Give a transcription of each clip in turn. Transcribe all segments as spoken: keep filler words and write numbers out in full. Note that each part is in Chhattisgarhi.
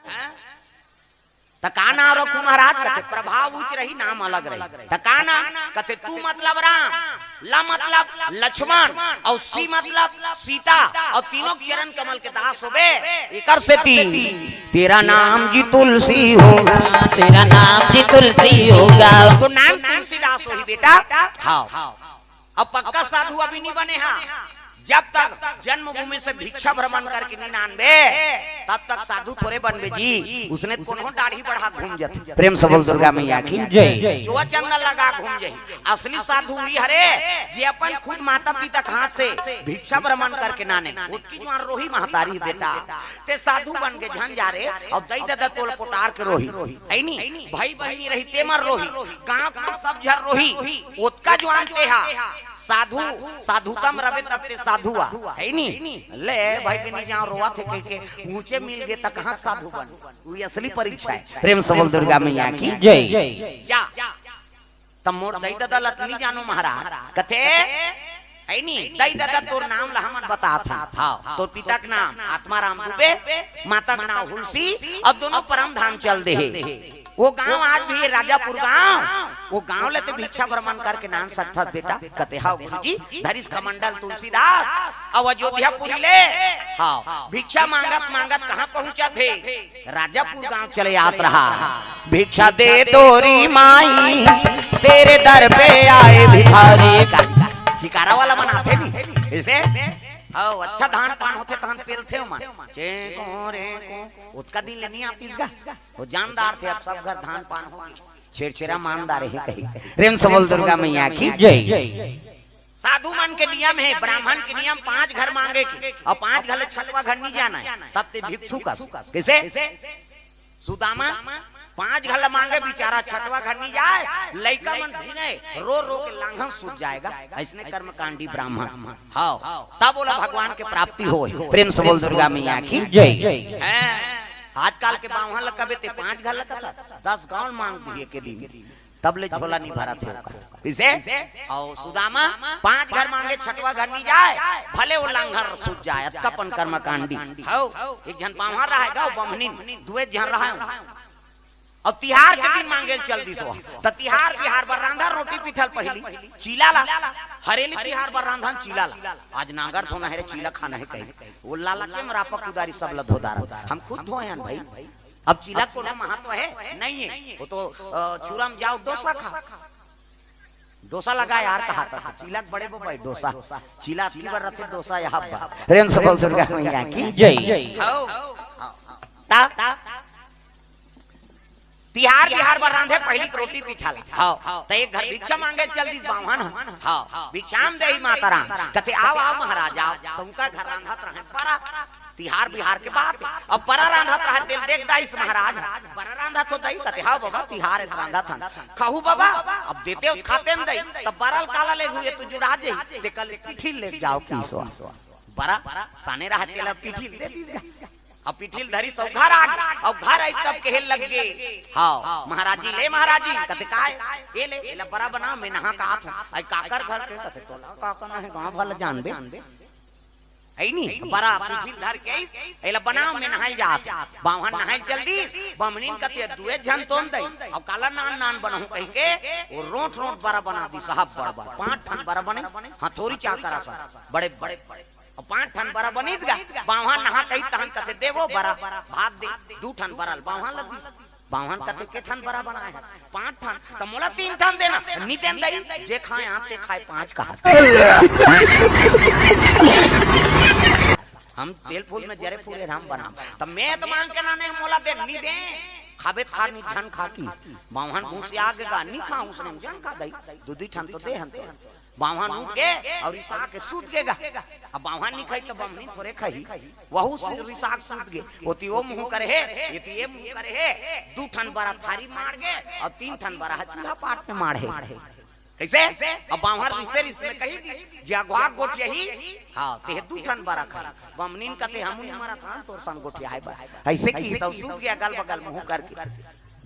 हैं? त का नाम रखूं महाराज? कथे, प्रभाव उच्च रही, नाम अलग रही। त का नाम? कथे, तू मतलब राम, ल मतलब लक्ष्मण, अउ सी मतलब सीता, अउ तीनों चरण कमल के दास होबे। एकर सेती तेरा नाम जी तुलसी होगा। तेरा नाम जी तुलसी होगा। तो नाम तुलसीदास होही बेटा। हाँ। अब पक्का साधु अभी नहीं बने हा। जब तक जन्मभूमि से भिक्षा भ्रमण करके नहीं नानबे, तब तक साधु थोरे बनबे जी। उसने कोनो दाढ़ी बढ़ा घूम जाथे। प्रेम से बोल दुर्गा मैया की जय। चोर चंदन लगा घूम जाही। असली साधु वही हरे, जे अपन खुद माता पिता के हाथ से भिक्षा भ्रमण करके नाने। ओतकी जुवार रोही महतारी बेटा, ते साधु बन के झन जा रे, अउ दई ददा तोल पोटार के रोही। ऐनी, भाई बहिनी रही ते मन रोही, गांव के सब झन रोही। ओतका जुवार ते हा साधु, साधुता म रबे तब ते साधु आ, है नी? ले भाई के नहीं जाओ रोवत हे कह के ऊंचे मिल गे त कहां साधु बन? वो असली परीक्षा है। प्रेम से बोल दुर्गा मैया की जय। या, त मोर दई ददा ल त नहीं जानो महाराज, कथे, है नी? दई ददा तोर नाम ल हमन बतात हन। हाँ, तोर पिता के नाम आत्माराम दुबे, माता के नाम हुलसी, अउ दोनों परम धाम चल दे हे। वो गांव आज भी राजापुर गांव, वो गांव ले ते भिक्षा भ्रमण करके नान सकथस बेटा। कथे, "हाव गुरुजी, धरिस कमंडल तुलसीदास, अउ अयोध्यापुरी ले।" हाव, भिक्षा मांगत मांगत कहां पहुंचत हे? राजापुर गांव चले आत रहा। "भिक्षा दे तोरी माई, तेरे दर पे आए भिखारी।" शिकारा वाला मन आथे नहीं, ऐसे? हाव, अच्छा धान पान होथे, तहन पेलथे मन। चेंको रेंको, ओतका दिन ले नहीं आतिस गा। वो जानदार थे, अब सब घर धान पान हो गे। छेरछेरा मानदार हे कही। प्रेम से बोल दुर्गा मैया की जय। साधु मन के नियम हे, ब्राह्मण के नियम पांच घर मांगे के, अउ पांच घर ले छठवा घर नहीं जाना हे, तब ते भिक्षु कस। कइसे? सुदामा पांच घर ले मांगे, बेचारा छठवा घर नहीं जाय, लइका मन भी नहीं, रो रो के लांघन सूत जाय गा। अइसने कर्मकांडी ब्राह्मण। हाव, तब ओला भगवान के प्राप्ति होय। प्रेम से बोल दुर्गा मैया की जय। हैं, आजकल के बाम्हन ल कबे ते पांच घर ल कथा, दस गांव मांग दिए के दिन, तब ले झोला नहीं भरत हे ओकर। कइसे? अउ सुदामा पांच घर मांगे, छठवा घर नहीं जाय, भले वो लांघन सूत जाय, अतका अपन कर्मकांडी। हाव, एक झन बाम्हन रहे गा, वो बम्हनिन, दुए झन रहे। अउ तिहार के दिन मांगे ल चल दिस ओ। त तिहार बिहार बर रांधा रोटी पीठल पहिली चीला ला, हरेली तिहार बर रांधन चीला ला। आज नांगर धोना हे रे, चीला खाना हे कही। वो लाला के मरापा कुदारी सब ल धो डारन। हम खुद धोए हन भाई। अब चीला कोनो महत्व हे? नहीं हे। वो तो, अ, छुरा म जाव, डोसा खा। डोसा लगा यार, कहा था चीला के बड़े बबाई डोसा। चीला अतकी बर रथे, डोसा यहाँ बा। प्रेम से बोल दुर्गा मैया की जय। हाव। ता तिहार बिहार बर रांधे पहिली के रोटी पीठा ला। हाव। त एक घर भिक्षा मांगे चल दिस बाम्हन ह। हाव। भिक्षा म देही माता राम। कथे, "आव, आव महाराज, आव।" त उनकर घर रांधत रहे बरा। तिहार बिहार के बात। अब बरा रांधत रहे, तेला देख डारिस महाराज। "बरा रांधत हो दई?" कथे, "हाव बबा, तिहार हे त रांधत हन।" "खाहू बबा?" "अब देते हो त खातेन दई, त बरा ल काला लेगहू, ये तो जुड़ा जाही।" ते कल पीठी ल लेके जाव किसवा। बरा साने रहे, तेला पीठी ल दे दिस गा। अब पीठी ल धरिस अउ घर आ गे, अउ घर आइस तब कहे लग गे, "हाव महाराज जी, ले महाराज जी।" कथे, "काय?" "ए ले, एला बरा बना, मैं नहा के आत हंव।" "अई काकर घर के?" कथे, "तोला का करना हे, गांव भर ल जानबे।" अई नी, बरा पीठी ल धर के आइस, "एला बना, मैं नहाय ल जात हंव।" बाम्हन नहाय ल चल दिस, बम्हनिन कथे, "दुए झन तोन दई, अब काला नान नान बनाहूं?" कहिके वो रोंठ रोंठ बरा बना दिस, साहब बड़ बड़, पांच ठन बरा बनिस, हथौरी चाकर असन, बड़े बड़े। अउ पांच ठन बरा बनिस गा, बाम्हन नहा के आइस तहन कथे, "दे वो बरा, भात दे, दू ठन बरा ल बाम्हन ल दिस।" बाम्हन कथे, "के ठन बरा बनाय हस?" "पांच ठन।" "त मोला तीन ठन देना।" "नी देन दई, जे खाय आंत ते खाय पांच," कहा। हम तेल फूल में जरे फूले राम बनाम। त मैं त मांग के नाने हंव, मोला दे, नी दे। खाबे त खा, नी झन खा किस। बाम्हन घुसिया गे गा, "नी खांव, उसने झन खा दई। दू दू ठन तो दे हन तो।" बाम्हन उठ गे अउ रिसा के सूत गे गा। अब बाम्हन नी खाही त बम्हनिन थोरे खाही। वहू सु-, रिसा के सूत गे। ओती ओ मुंह करे हे, एती ए मुंह करे हे। दू ठन बरा थारी माड़ गे अउ तीन ठन बरा ह चूल्हा पाट में माड़े हे। कइसे? अब बाम्हन रिसे रिस में कहि दिस, "जे अघवा गोठियाही, हाव, तेह दू ठन बरा खाही।" बम्हनिन कथे, "हमू नी मरत हन तोर सन गोठियाय बर।" अइसे किहिस अउ सूत गे अगल बगल मुंह करके।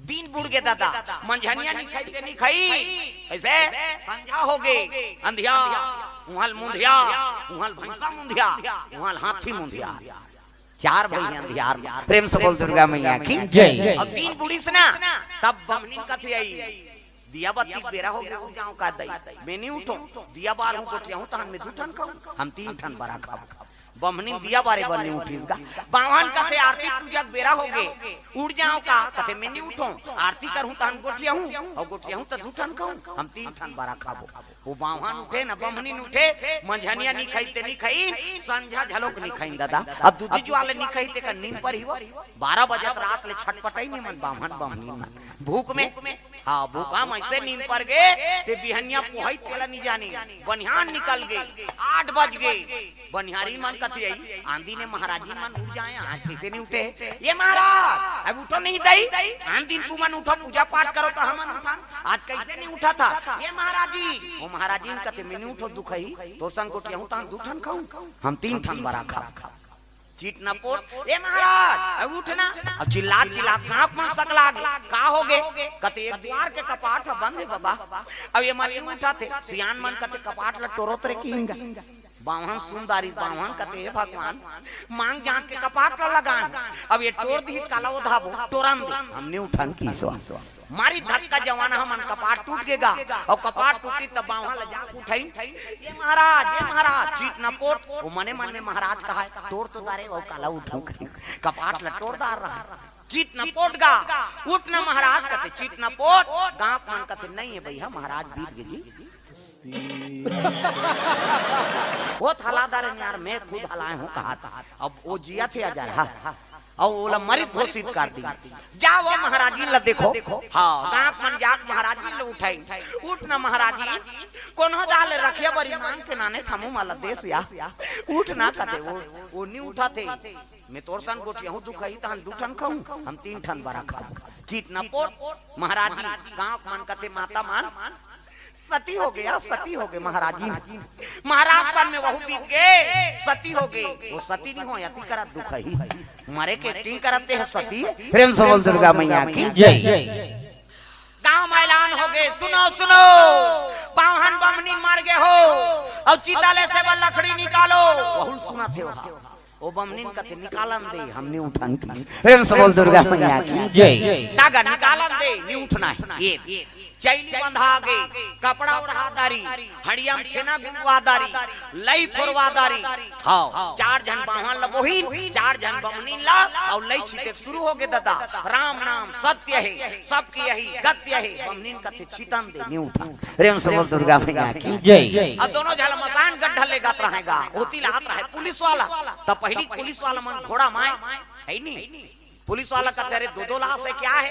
दिन बुड़ गे ददा, मंझनिया नी खाही ते नी खाही। अइसे संझा हो गे, अंधिया, उहां ल मुंधिया, उहां ल भैंसा मुंधिया, उहां ल हाथी मुंधिया। चार भई अंधियार में। प्रेम से बोल दुर्गा मैया की जय। अउ तीन बूढ़िस ना, तब बमनिन कथे आई, दिया बत्ती के बेरा होगे, उठ जांव का दई, मैं नइ उठों, दिया बारहूं गोठियाहूं तहन मैं दू ठन खाहूं, हम तीन ठन बरा खाबो। बमनिन दिया बारे बर नइ उठिस गा। बाम्हन कथे आरती पूजा के बेरा होगे, उठ जांव का, कथे मैं नइ उठों, आरती करहूं तहन गोठियाहूं, अउ गोठियाहूं त दू ठन खाहूं, हम तीन ठन बरा खाबो। वो बाम्हन उठे न बमनिन उठे, मंझनिया नइ खाई ते नइ खाई, संझा घलोक नइ खाई ददा। अब दूजी जुआर ले नइ खाई तेकर नींद परही वो। बारह बजे रात ले छटपटाइन एमन बाम्हन बमनिन मन। भूख में, हां, भूख में अइसे नींद पर गे, ते बिहनिया पोहई तेला नइ जानी। बनिहान निकल गे, आठ बज गे। बनिहारिन मन कथे आई, आन दिन ए महाराजिन मन उठ जाय, आज कइसे नइ उठे? ए महाराज, अब उठो नहीं दई, आन दिन तुमन उठो, पूजा पाठ करो त हमन उठन, आज कइसे नइ उठत हव? ए महाराजिन, ओ महाराजिन कथे मैं नइ उठों दुखही, तोर संग गोठियाहूं तहन दू ठन खाहूं, हम तीन ठन बरा खाबो। चित न पोट, ए महाराज, अब उठ ना। अब चिल्लात चिल्लात गांव मन सकला गे, का होगे? कथे ए दुआर के कपाट ह बंद हे बबा। अब एमन नइ उठत हे, सियान मन कथे कपाट ल टोरत रहे किहिन गा। बाम्हन सुन डारिस, बाम्हन कथे हे भगवान, मांग जांच के कपाट ल लगान, अब ए टोर दिही त काला ओधाबो, टोरन दे, हम नइ उठन किहिस। मारिस धक्का जवान हमन, कपाट टूट गे गा। अउ कपाट टूटिस त बाम्हन ल जाके उठाइन, ए महाराज, ए महाराज, चित न पोट। ओ मने मन में महाराज कहाय, टोर तो डारे, अउ काला उठों कहिके कपाट ल टोर डारे रहय। चित न पोट गा, उठ न महाराज कथे, चित न पोट। गांव मन कथे नहीं हे भई, हां महाराज बीत गे जी। ओ त हलादार यार, मैं खुद हलाय हंव कहात। अब ओ जियत हे अजरहा, अउ ओला मरित घोषित कर दिस। जा वो महाराजिन ला देखो। हां, गांव मन जाके महाराजिन ला उठाइन, उठ ना महाराजिन, कोनो डाहर ले रखिया बरी मांग के नाने थमू माला देस या। उठ ना कथे, ओ, ओ नइ उठत हे। मैं तोर संग गोठियाहूं दुखही तहन दू ठन खाहूं, हम तीन ठन बरा खाबो। चित न पोट महाराजिन, गांव मन कथे माता मन, सती होगे, सती होगे महाराजिन। महाराज सन में वहू बीत गे, सती होगे। ओ सती नइ होय, अति करत दुखही। मरे के acting करत हे सती। प्रेम से बोल दुर्गा मैया की जय। गांव म ऐलान होगे, सुनो, सुनो, बाम्हन बमनिन मर गे हो, अउ चिता लेसे बर लकड़ी निकालो। वहू ल सुनत हे ओहा। ओ बमनिन कथे निकालन दे, हम नइ उठन किहिस। प्रेम से बोल दुर्गा मैया की जय। तागा निकालन दे, नइ उठना हे। ए चइली बंधा गे, कपड़ा ओढ़ा डारिस, हड़िया म छेना गुंदवा डारिस, लई फोरवा डारिस। हां, चार झन बाम्हन ल बोहिन, चार झन बमनिन ल, अउ लई छिते शुरू होगे ददा। राम नाम सत्य हे, सबके यही गत्य हे। बमनिन कथे छितन दे, नइ उठन। प्रेम से बोल दुर्गा मैया की जय। अब दोनों झन ल मसान गड्ढा लेगत रहय गा, ओती ल आत रहय पुलिस वाला। त पहिली पुलिस वाला मन घोड़ा माय, हे नी? पुलिस वाला कथे, अरे दो दो लाश हे, क्या हे?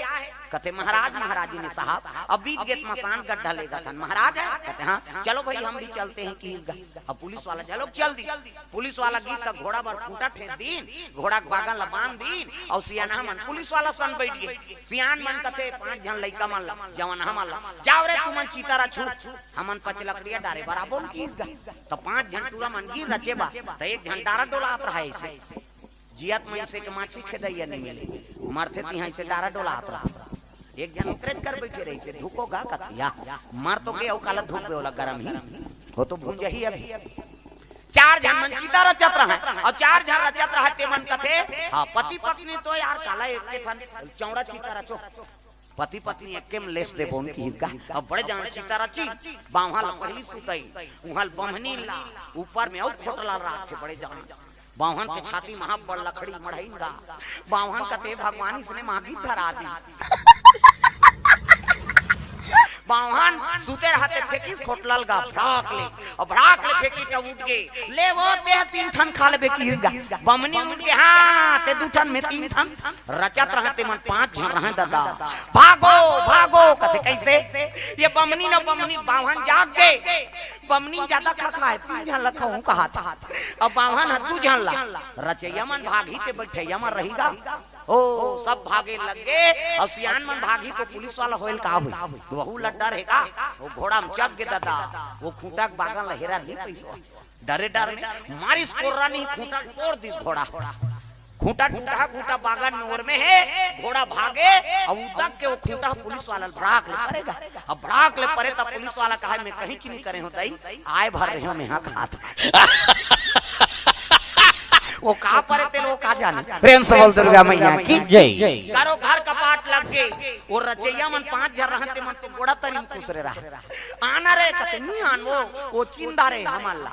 कथे महाराज, महाराजिन हे साहब, अब बीत गे त मसान गड्ढा लेगत हन। महाराज हे? कथे हां, चलो भई हम भी चलते हैं किहिस गा। अब पुलिस वाला चलो चल दिस। पुलिस वाला गिस त घोड़ा बर खूंटा ठेंस दिन, घोड़ा के बागन ल बांध दिन, अउ सियान मन पुलिस वाला सन बइठ गे। सियान मन कथे पांच झन लइका मन ल, जवान मन ल, जाव रे तुमन चिता रचहू, हमन पच लकड़िया डारे बर आबोन किहिस गा। त पांच झन टूरा मन गिन रचे बर, त एक झन डारा डोलात रहय अइसे। जियत म अइसे के माछी खेदइया नइ मिले, मरथे तिहां अइसे डारा डोलात रहय। एक झन ओकरेच कर बइठे रहिसे, धुको गा कथे या, मर तो गे अउ काला धुकबे ओला गरम ही, ओ तो भूंजही अभी। चार झन मन चिता रचत रहय, अउ चार झन रचत रहय ते मन कथे, हां, पति पत्नी तो यार काला एक ठन चौड़ा चिता रचो। पति पत्नी एके म लेस देबोन किहिस गा। अब बड़े जान चिता रचिन, बाम्हन ल पहिली सुतइन, उहां ल बमनिन ल ऊपर में अउ खोटला राखथे बड़े जान। बाम्हन के छाती म हां बड़ लकड़ी मढ़इन गा। बाम्हन कथे भगवान इसने मांगी धरा दी। बाम्हन सुते रहत हे फेंकिस खोटला ल गा भड़ाक ले, अउ भड़ाक ले फेंकिस त उठ गे, ले वो तें तीन ठन खा लेबे किहिस गा। बमनिन उठ गे, हां, ते दू ठन में तीन ठन। रचत रहय ते मन पांच झन रहय ददा। भागो, भागो, कथे कइसे? ए बमनिन, बमनिन, बाम्हन जाग गे। बमनिन जादा खा खाय, तीन झन ल खाहूं कहात। अब बाम्हन ह दू झन ल। रचइया मन भागही ते बइठइया मन रही गा। ओ, सब भागे लग गे, अउ सियान मन भागही त पुलिस वाला होय ल का होही? वहू ल डर हे गा। ओ घोड़ा म चघ गे ददा, ओ खूंटा के बागन ल हेरा नइ पइस। डरे डर में मारिस कोर्रा नहीं, खूंटा ल टोर दिस घोड़ा। खूंटा टूटा, खूंटा बागन में ओर में हे, घोड़ा भागे, अउ उदक के ओ खूंटा पुलिस वाला ल भड़ाक ले परे गा। अब भड़ाक ले परे त पुलिस वाला कहाय, मैं कहींच नइ करे हंव दई, आय भर रहे हंव मैं हां कहात। वो का परे तेला, वो का जाने। प्रेम से बोल दुर्गा मैया की जय। करो घर कपाट लग गे, वो रचैया मन पांच झन रहन, ते मन तो गोड़ा तरी म खुसरे रहा। आना रे कते नी आन, वो, वो चिंदा रे हमन ला।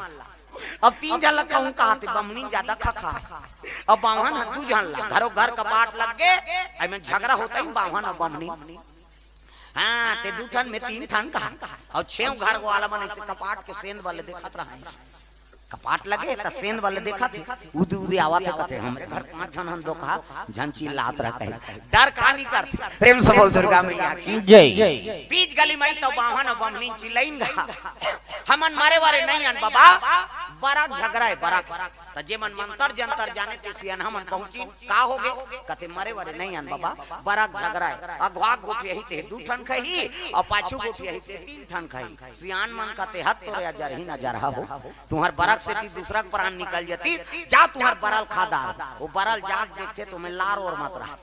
अब तीन झन ला कहूं कहाथे, बमनी जादा खखा। अब बाम्हन ह दू झन ला, घरो घर कपाट लग गे, एमे झगड़ा होता ही बाम्हन अउ बमनी। हाँ, ते दू ठन में तीन ठन कहा, अउ छेव घर वाला मन ऐसे कपाट के सेंध वाले देखत रहा। कपाट लगे त सेंध वाले देखत हे, उदी उदी आवत हे, कथे, "हमरे घर पांच झन हन, दो कहा झन चिल्लात रहत हे, डर का नी करथे?" प्रेम से बोल दुर्गा मैया की जय। बीच गली में तो बाम्हन अउ बमनी चिल्लाइन गा, "हमन मरे वरे नहीं अन बाबा, बड़ा झगड़ा हे, बड़ा।" त जे मन मंतर जंतर जाने ते सियान हमन पहुंची, का हो गे? कथे, "मरे वरे नहीं अन बाबा, बड़ा झगड़ा हे। अगवा गोठियाही ते दू ठन खही, अउ पाछू गोठियाही ते तीन ठन खही।" सियान मन कथे, "हत तोरे अजरही न अजरहा हो, तुहर बरक से ती दूसरा के प्राण निकल जती, जा तुहर बरल खा डार।" वो बरल जाग देखथे तो में लार ओर मत रहा।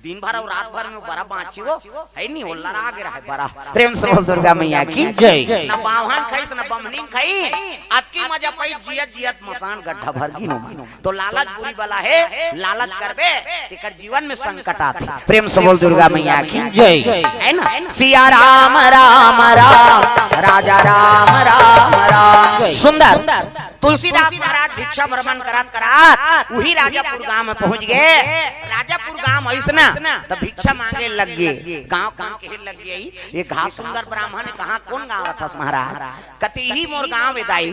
दिन भर अउ रात भर में बरा बांची हो, है नी, ओला राग रहा बरा। प्रेम से बोल दुर्गा मैया की जय। न बाम्हन खईस, न बमनीन खई, अतकी मजा पाई जियत जियत मसान गड्ढा भर गिनो। तो लालच बुरी बला हे, लालच करबे, तेकर जीवन में संकट आथे। प्रेम से बोल दुर्गा मैया की जय। है ना? सिया राम राम राम, राजा राम राम राम। सुंदर। तुलसीदास महाराज भिक्षा भ्रमण करत करत उही राजापुर गांव में पहुंच गे। राजापुर गांव अइसना त भिक्षा मांगे लग गे। गांव काम के लग गे, ये घास सुंदर ब्राह्मण हे, कहां कोन गांव रथस महाराज? कथे, "इही मोर गांव हे दाई,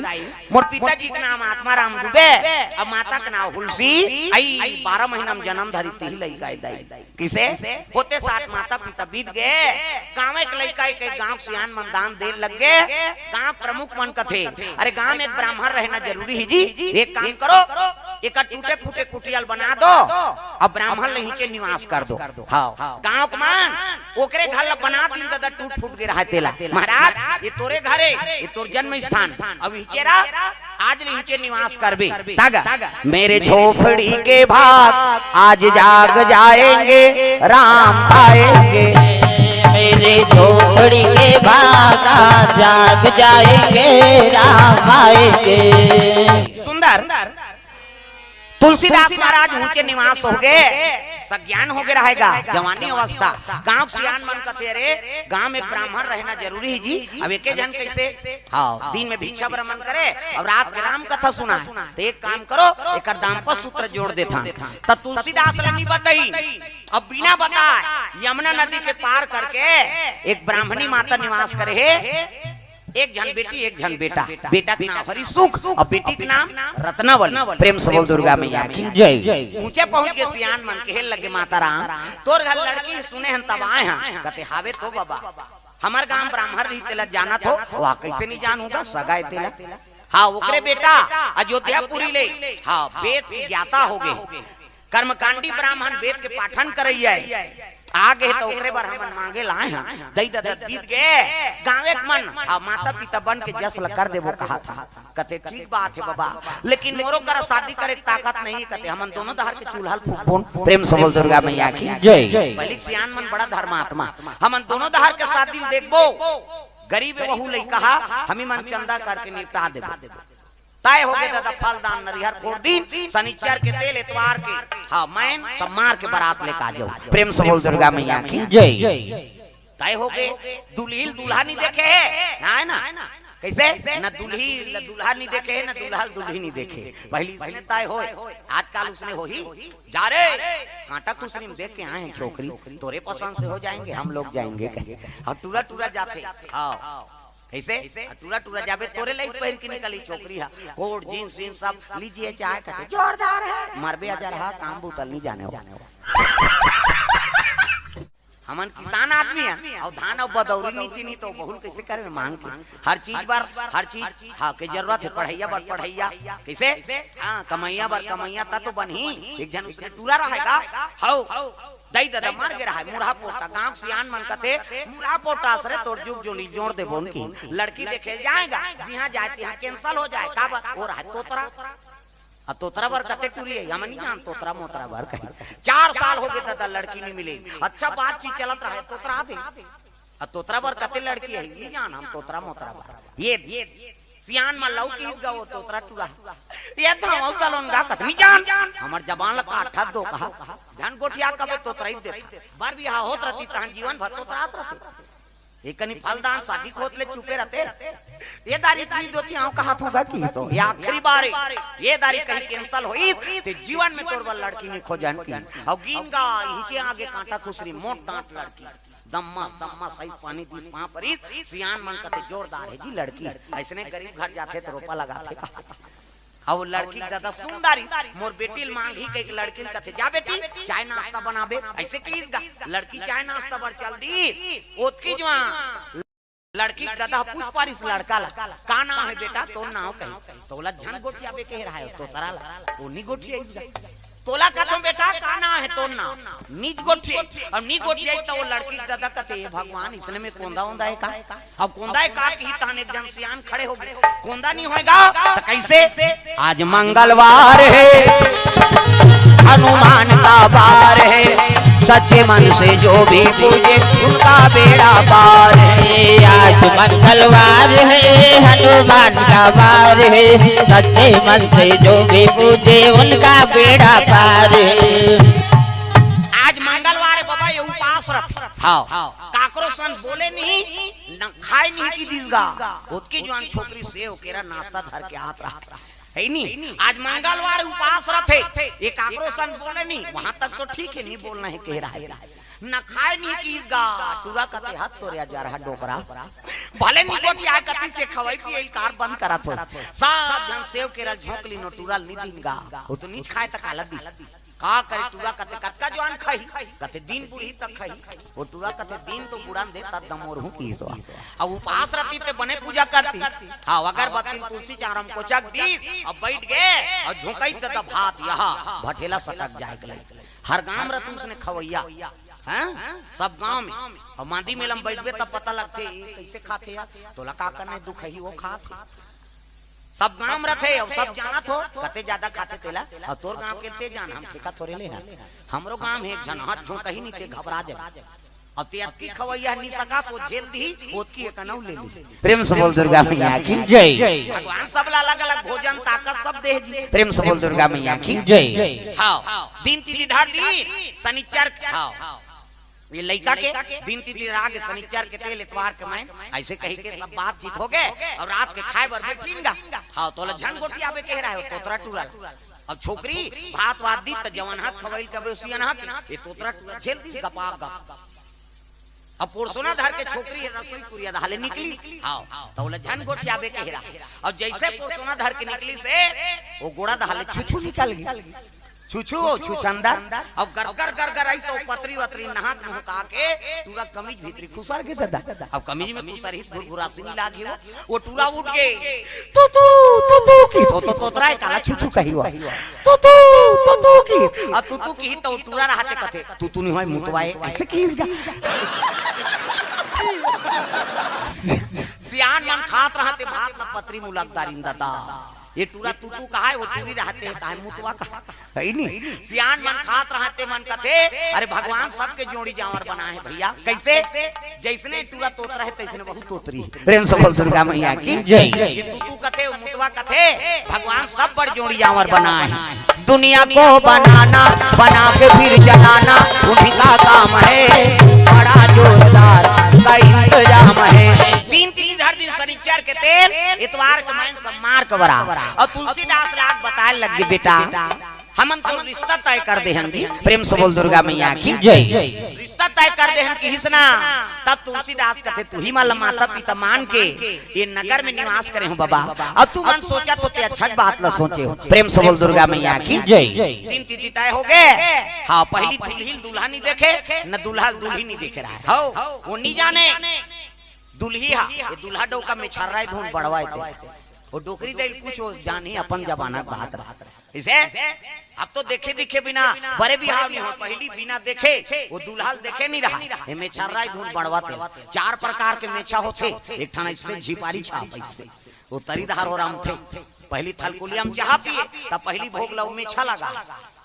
मोर पिताजी के नाम आत्माराम दुबे, अउ माता के नाम हुलसी, अई बारह महीना में जन्म धरी, तिही लइका हे दाई।" किसे? होते साथ माता पिता बीत गे, गांव के लइका एक, एक गांव के सियान मन दान दे लग गे। गांव प्रमुख मन कथे, "अरे गांव में एक ब्राह्मण रहना जरूरी हे जी, एक काम करो, एक टूटे फूटे कुटिया ल बना दो, अउ ब्राह्मण ल हिचे निवास कर दो।" हाँ, गांव के मन ओकरे घर ल बना दिन, ददा टूट फूट गे रहा तेला, "महाराज ये तोरे घर हे, ये तोर जन्म स्थान, अउ हिचे रह, आज ले हिचे निवास करबे।" तागा, "मेरे झोपड़ी के भाग आज जाग जाएंगे, राम आएंगे।" मेरे झोपड़ी के भाग आज जाग जाएंगे, राम आएंगे। सुंदर। तुलसीदास महाराज ऊंचे निवास हो गे, सज्ञान हो गे रहेगा, जवानी अवस्था। गांव के सियान मन कथे, "अरे गांव में ब्राह्मण रहना जरूरी हे जी, अब एके झन कैसे?" हाँ, दिन में भिक्षा भ्रमण करे अउ रात के राम कथा सुनाए। तो एक काम करो, एकर दाम्पत्य सूत्र जोड़ देथन। त तुलसीदास ल नी बताई, अब बिना बताए यमुना नदी के पार करके एक ब्राह्मणी माता निवास करे हे। एक झन बेटी, एक झन बेटा। बेटा के नाम हरि सुख अउ बेटी के नाम रत्नावली। प्रेम से बोल दुर्गा मैया की जय। ऊंचे पहुंच गे सियान मन, कहे लगे, "माता राम, तोर घर लड़की सुने हन तब आए हन।" कथे, "हावे तो बाबा, हमर गांव ब्राह्मण रही तेला जानत हो, वह कैसे नहीं जानूंगा, सगा हे तेला।" हाँ, ओकरे बेटा अयोध्यापुरी ले, हाँ, वेद के ज्ञाता हो गे, कर्मकांडी ब्राह्मण, वेद के पाठन करैया हे। आ गे त ओकरे बर हमन मांगे लाए हन। दई ददा बीत गे, गांवे के मन, हाँ, माता पिता बन के जस ल कर देबो कहाथे। कथे, "ठीक बात हे बाबा, लेकिन मोरो करा शादी करे के ताकत नहीं हे।" कथे, "हमन दोनों डहर के चूल्हा ल फूकबोन।" प्रेम से बोल दुर्गा मैया की जय। पहिली के सियान मन बड़ा धर्मात्मा, "हमन दोनों डहर के शादी ल देखबो, गरीब हे वहू लइका हा, हमी मन चंदा करके निपटा देबो।" तय हो गे ददा, फलदान नरिहर फोर दिन, सनिचर के तेल, एतवार के, हाँ, मैन सब मार के बरात लेके आ जाओ। प्रेम से बोल दुर्गा मैया की जय। तय हो गे, दुलही ल दूल्हा नी देखे हे, ना हे ना? कैसे? न दुलही ल दूल्हा नी देखे हे, न दूल्हा ल दुलही नी देखे। पहिली इसने तय होय, आजकल उसने होही, "जा रे, कांटा खुसरी में देख के आए हैं छोकरी, तोरे पसंद से हो जाएंगे, हम लोग जाएंगे," कहे। अउ टूरा टूरा जाथे। हाँ। कैसे? अउ टूरा टूरा जाबे, तोरे लाइक पहिर के निकली छोकरी हा। कोट, जींस, वींस सब लीजिए चाहे कथे, "जोरदार हे।" मरबे अजरहा, काम बूता ल नी जाने हो। हमन किसान आदमी हन, अउ धान अउ बदौरी नी चीनी, त बहुल कैसे करबे मांग के? हर चीज बर, हर चीज, हाँ, के जरूरत हे। पढ़ैया बर पढ़ैया, कैसे? हाँ, कमैया बर कमैया, त तो बनही। एक झन उसने टूरा रहेगा, हौ, दई ददा मर गे रहा हे, मुरहा पोटा, गांव के सियान मन कथे, "मुरहा पोटा अस रे तोर जुग जोड़ी जोड़ देबोन की।" लड़की देखे जाएगा, जिहां जाए तिहां cancel हो जाए, काबर? वो रहा हे तोतरा। अउ तोतरा बर कते टूरी हे, हमन नी जान, तोतरा मोतरा बर कही। चार साल हो गे ददा, लड़की नी मिले। अच्छा बातचीत चलत रहा हे, तोतरा दे। अउ तोतरा बर कते लड़की हे, नी जान हम, तोतरा मोतरा बर। ये, ये, सियान मन ल अउ किहिस गा ओ तोतरा टूरा। ये धावव तलोन गा कथनी जान। हमर जबान ल काटत दो कहा। झन गोठिया कबे तोतरा ही देता। बर बिहाव होत रहितिस तहन जीवन भर तोतरात रहिते। एकनी फलदान शादी खोत ले चुपे रहिते। ये दारी इतनी दोती आंव कहात हों गा किहिस ओ। ये आखिरी बार हे। ये दारी कहीं cancel होई ते जीवन में तोर बर लड़की नइ खोजन किहिस। अउ गिन गा इहिंचे आगे कांटा खुसरी मोट डांट लड़की। दम्मा दम्मा सही पानी दिस पांव परिस। सियान मन कथे जोरदार हे जी लड़की। अइसने गरीब घर जाथे त रोपा लगाथे। अउ लड़की के ददा सुन डारिस, मोर बेटी ल मांगही कहिके लड़की ल कथे जा बेटी चाय नाश्ता बनाबे। अइसे किहिस गा। लड़की चाय नाश्ता बर चल दिस। ओतकी जुवार लड़की के ददा ह पूछ पारिस लड़का ल, का नांव हे बेटा तोर नांव कही। तोला झन गोठियाबे कहे रहाय ओ तोतरा ल। ओ नी गोठियाइस गा। तोला कथों बेटा का नांव हे तोर नांव। नीच गोठियाइस। अउ नी गोठियाइस त ओ लड़की के ददा कथे, "हे भगवान, इसने में कोंदा ओंदा हे का?" अब कोंदा हे का किही तहन एक झन सियान खड़े होगे। कोंदा नी होय गा त कइसे? आज मंगलवार है, हनुमान का वार है, सच्चे मन से जो भी पूजे उनका बेड़ा पार है। आज मंगलवार है, हनुमान का वार है, सच्चे मन से जो भी पूजे उनका बेड़ा पार है। आज मंगलवार हे बबा, ये उपास रथे। हाँ। काकरो सन बोले नहीं, न खाय नहीं किहिस गा। ओतकी जुवार छोकरी सेव केरा नाश्ता धर के आत रहा। हे नी? आज मंगलवार उपास रथे, ये काकरो सन बोले नहीं, वहां तक तो ठीक हे, नहीं बोलना हे कहे रहाय। न खाय नहीं किहिस गा, टूरा कथे हत तोरे जरहा डोकरा। भले नी गोठियाय कतिस खवई पियई ल कार बंद करत हों। सब झन सेव केरा झोंक लिन ओ टूरा ल नी दिन गा। ओ तो नीच खाय त काला दिस। का करे टूरा कथे कतका जुवार खाही, कथे दिन बुढ़ही तक खाही। ओ टूरा कथे दिन तो बुढ़न दे तब दमोरहूं किहिस ओ। अब उपास रहितिस ते बने पूजा करतिस। हाँ, अगरबत्ती तुलसी चांवरा म कोचक दिस, अब बइठ गे, अउ झोंकइस त भात यहा, भठेला सटक जाय के लइक। हर गांव रहितिस ओइसने खवइया। हैं? सब गांव में। अउ मांदी मेला म बइठबे तब पता लगथे, ये कइसे खाथे यार? तोला का करना हे, दुखही ओ खाथे। सब गांव रथे अउ सब जानत हो, कते जादा खाथे तेला, अउ तोर गांव के ते जान, हम ठेका थोरे ले हन। हमरो गांव में एक झन हाथ झोंकही नहीं ते घबरा जाबे। अउ ते अतकी खवइया नी सकस, ओ झेल दिही, ओतकी एक अनऊ ले ली। प्रेम से बोल दुर्गा मैया की जय। भगवान सबला अलग-अलग भोजन, ताकत सब दे दी। प्रेम से बोल दुर्गा मैया की जय। हाँ, दिन तिथि धर दी, सनिचर, हाँ। ये लइका के दिन तिथि राग सनिचर के तेल एतवार के मैं अइसे कहिके सब बातचीत होगे अउ रात के खाय बर बइठ लिन गा। हाँ, तोला झन गोठियाबे कहे रहाय ओ तोतरा टूरा ल। अब छोकरी भात वात दिस त जवन हा खवई ल कबे सियन हा के, ये तोतरा टूरा झेल दिस गपा गप। अब पोरसोना धर के छोकरी रसोई कुरिया धाले निकलिस। हाँ, त ओला झन गोठियाबे कहे रहाय। अउ जइसे पोरसोना धर के निकलिस हे, ओ गोड़ा धाले छुछू निकल गे। छुछू, छुछंदर। अब गरगर गरगर अइसे ओ पतरी वतरी नहाक मुहका के टूरा कमीज भीतरी खुसर गे ददा। अब कमीज में खुसरही त घुरघुरासी नी लागही ओ। ओ टूरा उठ गे। तू तू, तू तू किहिस ओ तो तोतरा हे काला छुछू कही ओ। तू तू, तू तू किहिस। अब तू तू किहिस त ओ टूरा रहा ते कथे, तू तू नी होय मुतवा ए, अइसे किहिस गा। सियान मन खात रहा ते भात ल पतरी मुलक डारिन ददा। ये टूरा तू तू कहाय, ओ टूरी रहा ते कहाय मुतवा कहाय। हे नी? सियान मन खात रहा ते मन कथे, अरे भगवान सबके जोड़ी जांवर बनाय हे भइया। कइसे? जइसने टूरा तोतरा हे, तइसने वहू तोतरी। प्रेम से बोल दुर्गा मैया की जय। ये तू तू कथे, ओ मुतवा कथे, भगवान सब बर जोड़ी जांवर बनाय हे। दुनिया को बनाना, बना के फिर जलाना, उन्हीं का काम है, बड़ा जोरदार का इंतजाम है। दिन तिथि धर दिस सनिचर के तेल, एतवार के मैं सब मार के बराबर। अउ तुलसीदास ल आके बताय लग गे, बेटा, हमन तो रिश्ता तय कर दे हन जी। प्रेम से बोल दुर्गा मैया की जय। रिश्ता तय कर दे हन किहिस ना, तब तुलसीदास कथे, तुही मन ल माता पिता मान के ये नगर में निवास करे हों बबा। अउ तुमन सोचत हो ते अच्छा बात ल सोचे हो। प्रेम से बोल दुर्गा मैया की जय। दिन तिथि तय होगे। हाँ, पहिली दुल्ही ल दूल्हा नी देखे, न दूल्हा ल दुल्ही नी देखे रहाय। हाँ, ओ नी जाने। दुल्ही हा, ये दूल्हा डउका में छर्रा धुन बड़वा हे। ओ डोकरी दई कुछ ओ जानही अपन जमाना के बात रहा। इसे अब तो देखे दिखे बिना बरे बिहाव नी हो, पहिली बिना देखे ओ दूल्हा ल देखे नी रहा। एमे छर्रा धुन बड़वा ते। चार प्रकार के मेछा होथे, एक ठन अइसे झिपारी छाप अइसे। ओ तरी धार हो राम थे। पहिली थलकुलिया म चाहा पिए, तब पहिली भोग ल ओ मेछा लगा।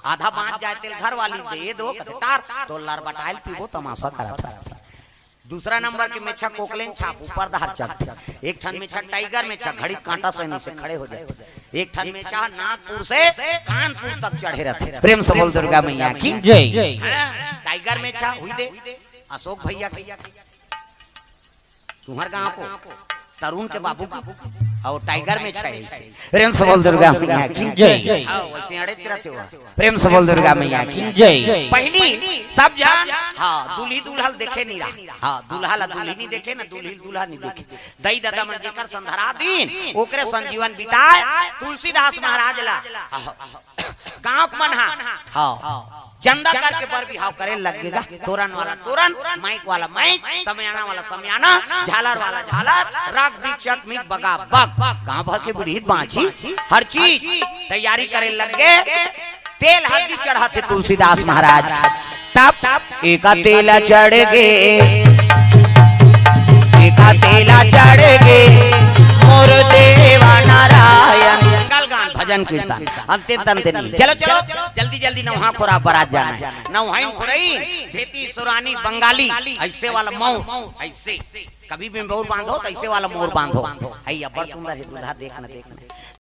आधा बांच जाय तेल घर वाली दे दो, कथे टार, तो लरबटाय ल पीबो, तमाशा करत रहा। दूसरा नंबर के मेछा कोकलेन छाप ऊपर धार चढ़थे। एक ठन मेछा टाइगर मेछा घड़ी कांटा सैनी से खड़े हो जाथे। एक ठन मेछा नागपुर से कानपुर तक चढ़े रहथे। प्रेम से बोल दुर्गा मैया की। जय। हाँ, टाइगर मेछा हुई दे अशोक भैया के, तुम्हर गांव को तरुण के बाबू की, और टाइगर मेछा ऐसे। प्रेम से बोल दुर्गा मैया की। जय। हाँ, वैसे अड़े चिरत हुआ। प्रेम से बोल दुर्गा मैया की। जय। पहली सब जान, हाँ, दूल्ही दूल्हा ल देखे नहीं रहा। हाँ, दूल्हा ला दूल्ही नहीं देखे ना, दूल्ही ल दूल्हा नहीं देखे। दई ददा मन जेकर संधरा दिन, ओकरे संजीवन बिताए, तुलसीदास महाराज ला। हाँ, गांव के मन हा, हाँ, चंदा करके बर बिहाव करे लगेगा। तोरन वाला तोरन, माइक वाला माइक, समियाना वाला समियाना, झालर वाला झालर, राग बीचक में बगा बग। गांव भर के बूढ़ी बांची, हर चीज तैयारी करे लग गे। तेल हल्दी चढ़ाथे तुलसीदास महाराज। तब एका तेला चढ़ गे, एका तेला चढ़ गे, मोर देवा नारायण। मंगल गान, भजन कीर्तन, अंतिम तन दिन। चलो, चलो, जल्दी, जल्दी नौहा खोरा बरात जाना है। नौहाइन खोरई, भेती, सुरानी, बंगाली, ऐसे वाला मौर, ऐसे। कभी भी मौर बांधो तो ऐसे वाला मौर बांधो। है, ये बड़ सुंदर है, दूल्हा देखना, देखना।